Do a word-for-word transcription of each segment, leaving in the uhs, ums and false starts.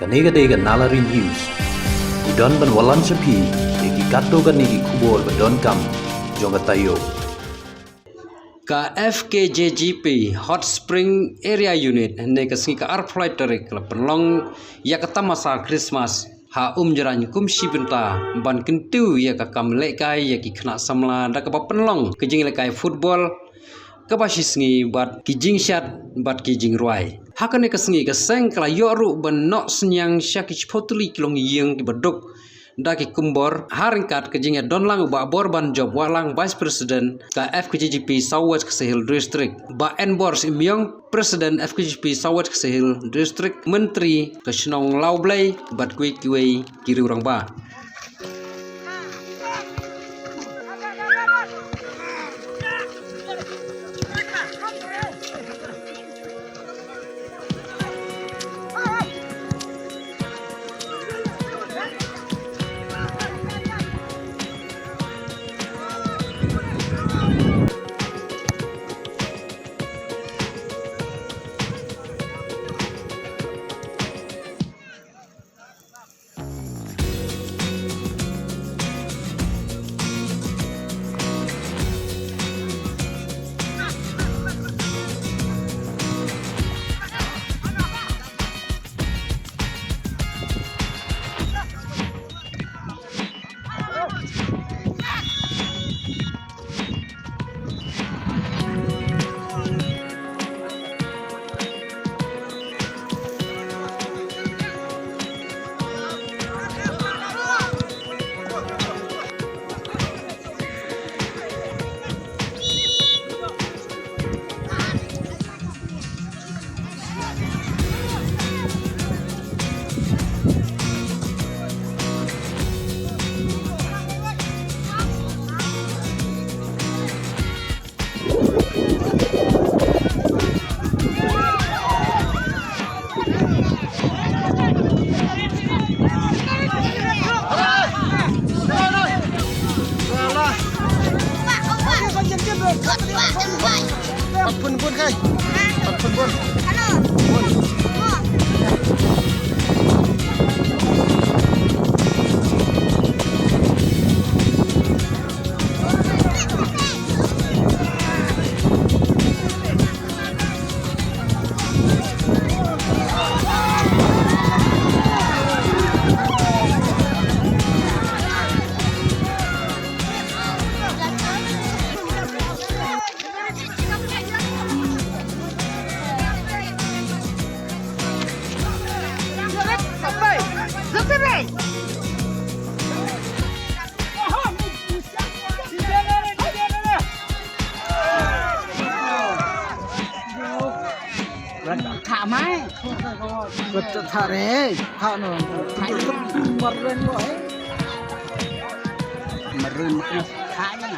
Kane ka dei ka Nalari News. Ngi don ban wallam sha phi ïa ki katto katne ki khubor ba donkam jong ka taïew. Ka F K J G P Hot Spring Area Unit, hynne ka sngi ka arphew lai tarik la pynlong ïa ka tamasa Christmas ha Umjrain kum shi bynta ban kyntiew ïa ka kam lehkai ïa ki khynnah samla da kaba pynlong ka jinglehkai football kaba shi sngi bad ki jingshad bad ki jingrwai. Ha kane ka sngi ka seng ka la ïoh ruh ban noh synñiang sha ki shiphew tylli ki longïing kiba duk da ki kumbor, ha ryngkat ka jingïadon lang u Bah Borbanjop Wahlang, Vice President ka F K J G P South West Khasi Hills District, Bah Enbor Shyiemiong, President F K J G P South West Khasi Hills District, Myntri ka shnong Lawblei bad kiwei kiwei ki riew rangbah. Pat phun bun kai. Pat phun bun. Tha mai. Tha re, tha no. Tha no. Marin ko hai. Marin ko. Tha na.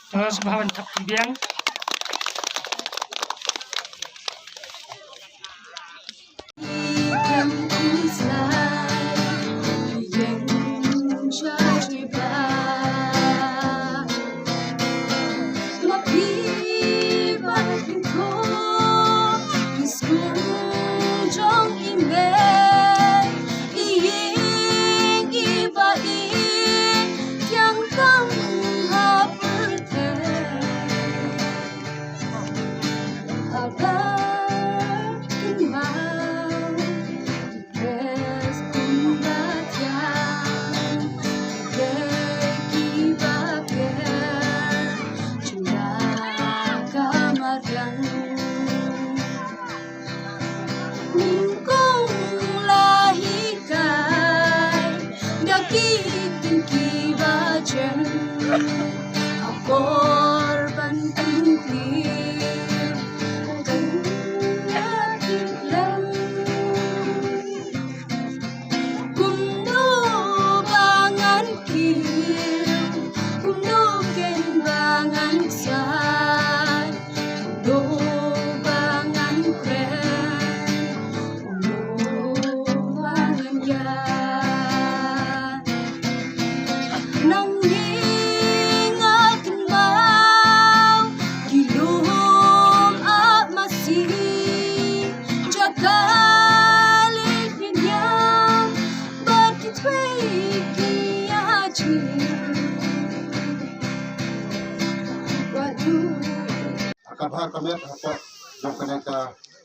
Sngewbha ban thap kyrpang. Nyngkong la hikai da ki ktien kiba jem, akor ban pyntieng, kan ïa ki lem. Kumno ba ngan kiew, kumno ken ba ngan ksai, kumno ba ngan kren, kumno ba ngan ïa. Nangne nga kynmaw ki lum ap masi, jaka leit pynïap bad ki tei ki ïa jngi. Ka bha ka miat hapoh jong kane ka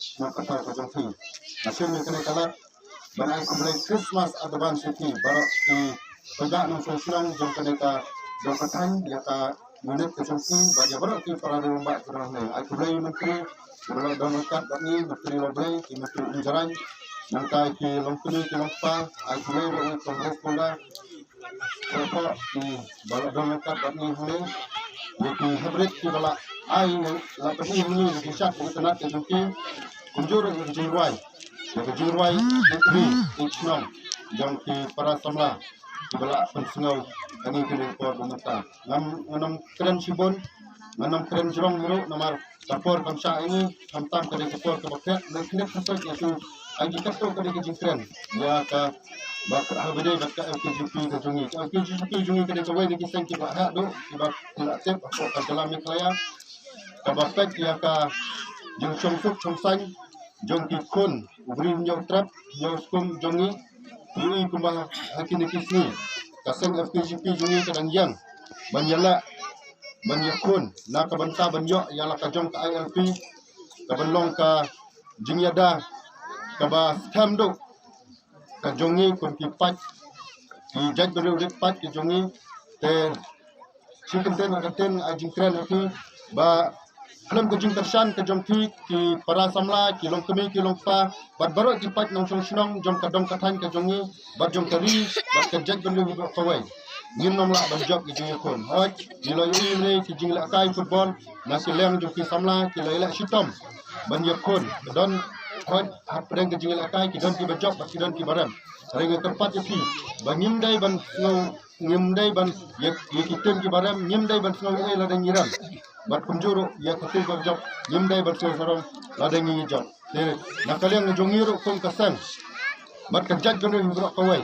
shnong ka thaw ka jong phi. Nga shem ïa kane ka lad ban ai khublei Christmas advance ïa phi baroh ki paidbah nongshong shnong jong kane ka, jong ka thaiñ, ïa ka unit ka jong phi bad ïa baroh ki para rangbah ki rangbah. Ai khublei ïa u Myntri, ki ba la don ryngkat bad ngi, Myntri Lawblei, ki Myntri Umjrain, nangta ki longkmie ki longkpa, ai khublei ruh ïa u Congress Punda, Hapoh ki ba la don ryngkat bad ngi hangne, ïa ki hybrid ki ba la ai, la pyni hangne ïa ki shad ïa ka tnat ka jong ki. Kumjuh ruh ïa ka jingrwai, ïa ka jingrwai ïa ki, ïa ki shnong jong ki para samla ki ba la pynsngew ha kine ki por ba mynta. Ngam, ngam kren shibun, ngam kren jrong ruh namar ka por kam shah ïa ngi, khamtam ka dei ka por kaba phet, nang khyndiat khynsoit ïa ki, ai ki katto ka dei ka jingkren ïa ka, ba ka, ha ba dei bad ka L K J P ka jong ngi. Ka L K J P jong ngi ka dei kawei na ki seng kiba heh duh, kiba la tip hapoh ka jylla Meghalaya, kaba peit ïa ka jingshong suk shong saiñ jong ki khun u briew hynñiew trep hynñiew skum jong ngi. Ngi kumba ha kine ki sngi ka seng L K J P jong ngi ka dang ïeng ban ïaleh, ban ïakhun na ka bynta ban ïoh ïa la ka jong ka I L P, ka ban long ka jingïada kaba skhem duh ka jong ngi kum ki paid, ki jaitbynriew rit paid ki jong ngi. Te shi kyntien ar kyntien ai jingkren ha phi ba khlem ka jingkyrshan ka jong phi ki para samla, ki longkmie ki longkpa bad baroh ki paid nongshong shnong jong ka dong ka thaiñ ka jong ngi bad jong ka ri bad ka jaitbynriew baroh kawei, ngim nym lah ban jop ïa ki jingïakhun. Hooid, ngi la ïohi mynne ki jinglehkai football na ki liang jong ki samla ki la ïaleh shitom ban ïakhun. Don, hooid, hapdeng ka jinglehkai ki don kiba jop bad ki don kiba rem. Hynrei nga kyrpad ïa phi ba ngim dei ban sngew, ngim dei ban ïa, ïa ki team kiba rem ngim dei ban sngew ei ei lada ngi rem. Bad kumjuh ruh ïa ka team ba jop ngim dei ban sngew sarong lada ngi jop. Te na ka liang jong ngi ruh kum ka seng bad ka jaitbynriew baroh kawei,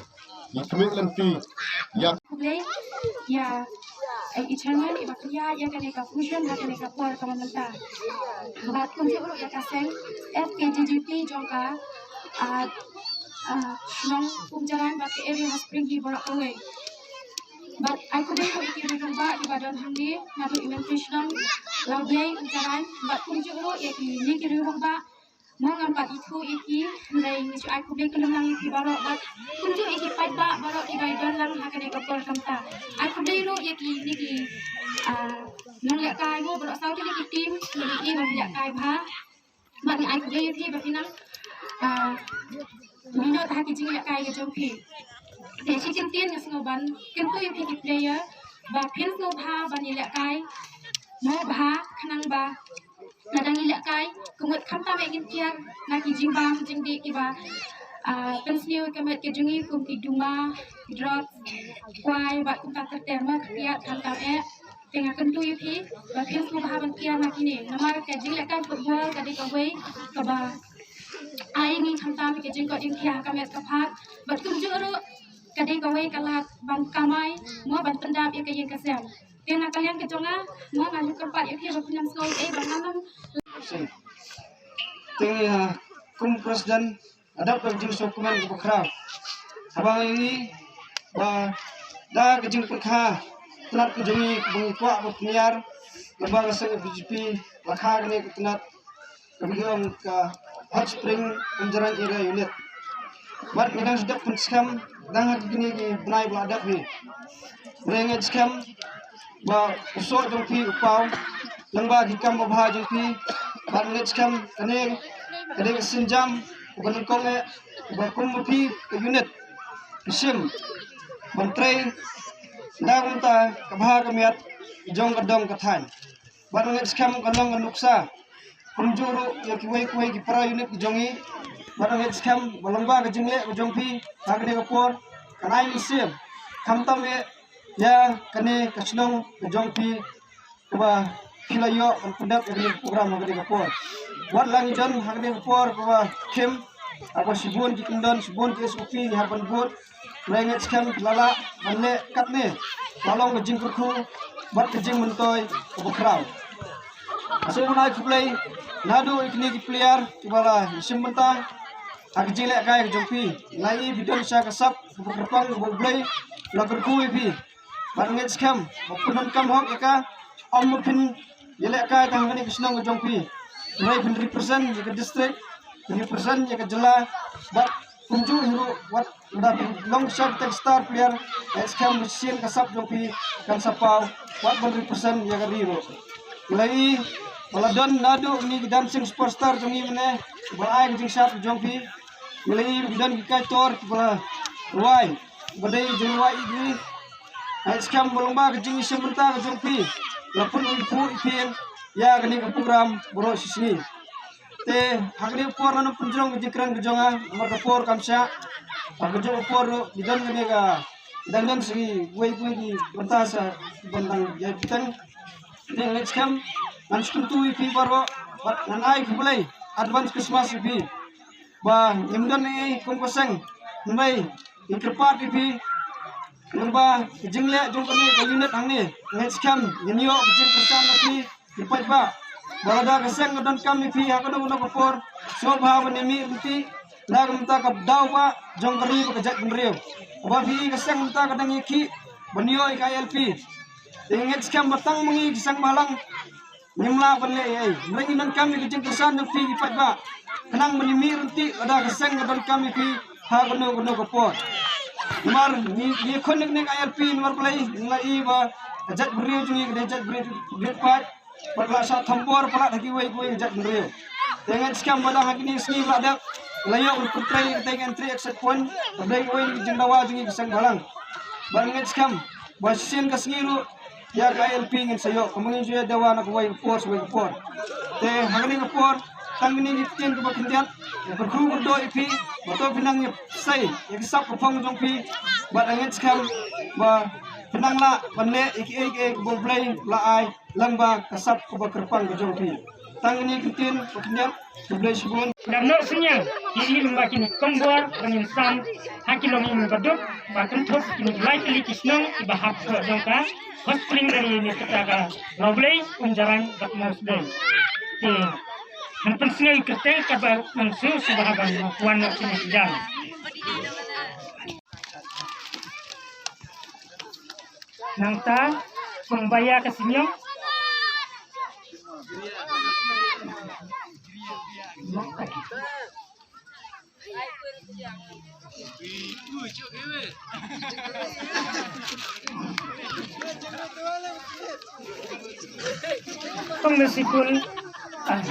ngi khmih lynti ïa. Khublei ïa, eh, i chairman i ba pynïa ïa kane ka fusion ha kane ka por kaba mynta. Bad kumjuh ruh ïa ka seng F K J G P jong ka, ah, ah, shnong Umjrain bad ka area ha Spring Hill baroh kawei. Bad ai khublei ruh ïa ki rangbah kiba don hangne, naduh i Myntri Shnong Lawblei Umjrain bad kumjuh ruh ïa kine ki rangbah. Mo ngam pat ithuh ïa ki, hynrei ngi shu ai khublei kylluid lang ïa ki baroh bad kumjuh ïa ki paidbah baroh kiba don lang ha kane ka por khamtam. Ai khublei ruh ïa kine ki, ah, nonglehkai mo baroh saw kine ki team, ngi ïohi ba ki lehkai bha. Bad ngi ai khublei ïa phi ba phi nang, ah, minot ha ki jinglehkai ka jong phi. Te shi kyntien nga sngew ban kyntu ïa phi ki player ba phin sngewbha ban ïalehkai mo bha khnang ba lada ngi lehkai, ka mut khamtam eh ngin kiar na ki jingbam jingdih kiba, ah, pynsniew ka met ka jong ngi kum ki duma, ki drugs, ki kwai bad kumta ter ter mo, ka kiad khamtam eh. Te nga kyntu ïa phi ba phin sngewbha ban kiar na kine, namar ka jinglehkai football ka dei kawei kaba ai ngi khamtam ka jingkoit jingkhiah ha ka met ka phad. Bad kumjuh ruh ka dei kawei ka lad ban kamai, mo, ban pyndap ïa ka ïing ka sem. Te na ka liang ka jong nga, mo, nga kyrpad ïa phi ba phin ym sngew ei ba nga nang. Te, ah, kum president, adap ka jingsngewkmen kaba khraw. Haba ngi ba da ka jingpyrkhat tnat ka jong ngi ba ngi kwah ba pynïar, lem bad ka seng B J P la kha kane ka tnat kaba ngi ong ka Hot Spring Umjarain Area Unit. Bad ngi dang sdang pynskhem dang ha kine ki bnai ba la dep hi. Ngi ngeit skhem ba u soh jong phi u paw lyngba ki kam babha jong phi. Bad ngeit skhem kane ka dei ka sienjam kaba nyngkong eh ba kum ma phi ka unit ka shim ban trei da kumta ka bha ka miat jong ka dong ka thaiñ. Bad ngeit skhem ka long ka nuksa kumjuh ruh ïa kiwei kiwei ki para unit ki jong ngi. Bad ngeit skhem ba lyngba ka jingleh ka jong phi ha kane ka por kan ai mynsiem khamtam eh ïa kane ka shnong ka jong phi kaba phi la ïoh ban pyndep ïa kane ka program ha kane ka por. Wat la ngi don ha kane ka por kaba khim, haba shibun ki kyndon, shibun ki S O P ngi hap ban bud. Ngi ngeit skhem la lah ban leh katne, la long ka jingkyrkhu bad ka jingmyntoi kaba khraw. Nga sngewbha ban ai khublei naduh ïa kine ki player kiba la shim bynta ha ka jinglehkai ka jong phi. Nga ïohi phi don sha ka sap kaba kyrpang kaba U Blei u la kyrkhu ïa phi. Bad ngeit skhem ba phin donkam hok ïa ka, ym ba phin ïalehkai tang ha kane ka shnong ka jong phi. Hynrei phin represent ïa ka district, phin represent ïa ka jylla. Bad kumjuh hi ruh wat lada phi long sha ka star player, ngeit skhem ba shisien ka sap jong phi kan sa paw wat ban represent ïa ka ri ruh. Ngi la ïohi ba la don naduh kine ki dancing superstar jong ngi mynne ba la ai ka jingshad ka jong phi. Ngi la ïohi ba ki don ki kaitor kiba la rwai ba dei jingrwai ïa ki. Ngeit skhem ba lyngba ka jingïashim bynta ka jong phi la pynphuh ïa phi ïa kane ka program baroh shi sngi. Te ha kane ka por ngan ym pynjrong ka jingkren ka jong nga namar ka por kam shah. Ha kajuh ka por ruh ngi don kane ka dang don sa kiwei kiwei ki bynta sa ban dang ïai bteng. Te ngeit skhem ngan sngewthuh ïa phi baroh bad ngan ai khublei advance Christmas ïa phi. Ba ngim don ei ei kum ka seng, hynrei ngi kyrpad ïa phi lyngba ka jingleh jong kane ka unit hangne. Ngeit skhem ngin ïoh ka jingkyrshan na phi ki paidbah ba lada ka seng ka donkam ïa phi ha kano kano ka por, sngewbha ban ïamih ryntih na ka bynta ka daw ba jong ka ri bad ka jaitbynriew. Haba phi i ka seng mynta ka dang ïakhih ban ïoh ïa ka I L P. Te ngeit skhem ba tang ma ngi ki seng bhalang ngim lah ban leh ei ei. Hynrei ngi donkam ïa ka jingkyrshan jong phi ki paidbah khnang ban ïamih ryntih lada ka seng ka donkam ïa phi ha kano kano ka por. Namar ngi, ngi khun ïa kane ka I L P namar balei, ngi la i ba ka jaitbynriew jong ngi ka dei jaitbynriew rit paid bad ka la shah thombor palat ha kiwei kiwei ka jaitbynriew. Te ngeit skhem ba dang ha kine ki sngi ba la dep la ïoh ban pyntrei ïa katei ka entry exit point ba dei kawei na ki jingdawa jong ngi ki seng bhalang. Bad ngeit skhem ba shisien ka sngi ruh ïa ka I L P ngin sa ïoh, ka ma ngin ju ïa dawa na kawei ka por sha kawei ka por. Te ha kane ka por tang kine ki ktien kiba khyndiat, nga kyrkhu kyrdoh ïa phi ba to phin nang ïa sei ïa ka sap ka phong jong phi. Bad nga ngeit skhem ba phin nang lah ban leh ïa kiei kiei kiba U Blei u la ai lyngba ka sap kaba kyrpang ka jong phi. Tang kine ki ktien ba khyndiat, khublei shibun. Dang noh synñiang ïa i lyngba kine ki kombor ba ngin sam ha ki longïing baduk ba kynthup kine ki lai tylli ki shnong kiba hap shuwa jong ka Hot Spring Area Unit kata ka Lawblei, Umjarain bad Mawsynrut. Te ngan pynsngew ïa ka kyrteng kaba ngan sngewsih bha ban wan noh synñiang. Nangta pynbaya ka sniang. Pang na sikul. Ah.